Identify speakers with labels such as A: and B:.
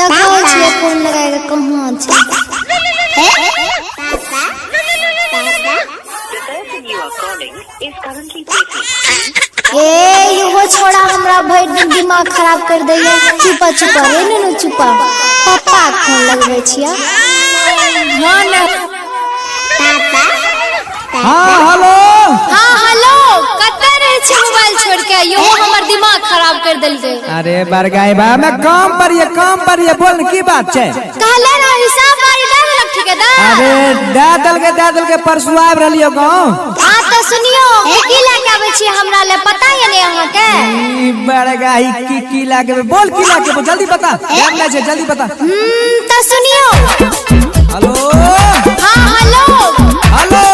A: देखो छियै फोन लगाए के कहाँ छै।
B: The person you are calling is currently busy.
A: ए इहो छोड़ा हमरा भरि दिन दिमाग खराब कर दैया। चुपा चुपा रे नुनू चुपा, पप्पा के फोन लगबै छियै।
C: हाँ ने।
D: हाँ हेलो।
A: हाँ हेलो, कतऽ रहै छी मोबाइल छोड़ के? इहो हमर दिमाग खराब कर देलकै।
D: अरे बरगाई बा, मैं काम पर ये, काम पर ये, बोल की बात छै?
A: कहले रहो हिसाब बारी दे देलक ठेकेदार।
D: अरे दे देलकै, दे देलकै, परसू आबि रहलियो गाँव।
A: हाँ तऽ सुनियो, की लए के आबै छियै हमरा ले पता ये ने अहाँके?
D: ई बरगाई की की लागे, बोल की लागे, बोल जल्दी बता, टाइम नहीं छै, जल्दी बता।
A: तऽ सुनियो।
D: हेलो।
A: हाँ हेलो।
D: हेलो।